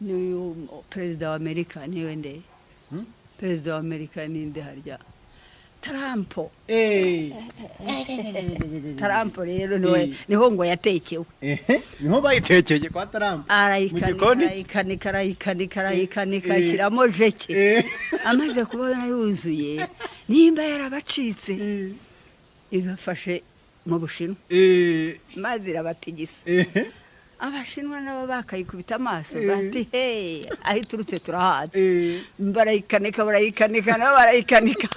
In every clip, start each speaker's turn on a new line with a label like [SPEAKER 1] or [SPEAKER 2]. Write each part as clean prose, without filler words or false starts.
[SPEAKER 1] N'uyu perezida wa Amerika niwe nde? Perezida wa Amerika ninde harya? Trump. Trump rero niwe, niho ngo yatekewe.
[SPEAKER 2] Niho bayitekeye kwa Trump mu
[SPEAKER 1] arayikanika,
[SPEAKER 2] gikoni cye.
[SPEAKER 1] Arayikanika, arayikanika, arayikanika, ashyiramo jeke. Amaze kubona yuzuye, nimba yarabacitse, ibafashe mu Bushinwa, maze irabatigisa. Abashinwa nabo bakayikubita amaso, bati: "He, aho iturutse turahazi." Barayikanika, barayikanika, nabo barayikanika,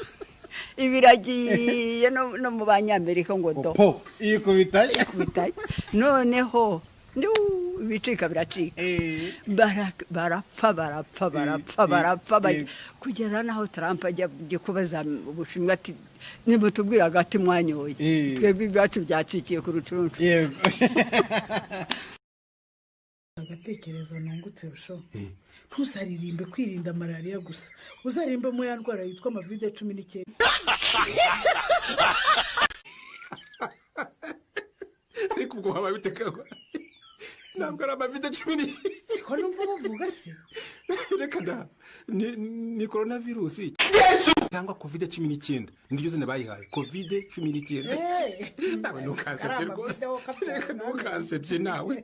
[SPEAKER 1] ibiragiye no mu Banyamerika ngo do.
[SPEAKER 2] Po ikubitayo.
[SPEAKER 1] Ikubitayo. Noneho ibicika biracika. Barapfa, barapfa, barapfa, barapfa, kugeza naho Trump ajya kubaza Ubushinwa ati: "Nimutubwira agati mwanyoye, twebwe ibyacu byacikiye ku rucunshu."
[SPEAKER 3] Agatekerezo nungutse busho: ntuzaririmbe kwirinda malariya gusa, uzaririmbe ya ndwara yitwa amavide 19.
[SPEAKER 4] Ariko ubwo waba bitekagwa, ntabwo ari amavide cumi ni
[SPEAKER 3] Ko numva bavuga se?
[SPEAKER 4] Reka da, ni korona virusi cyangwa COVID 19, niryo zina bayihaye, COVID 19. Nawe ntukansebye rwose, reka ntukansebye nawe.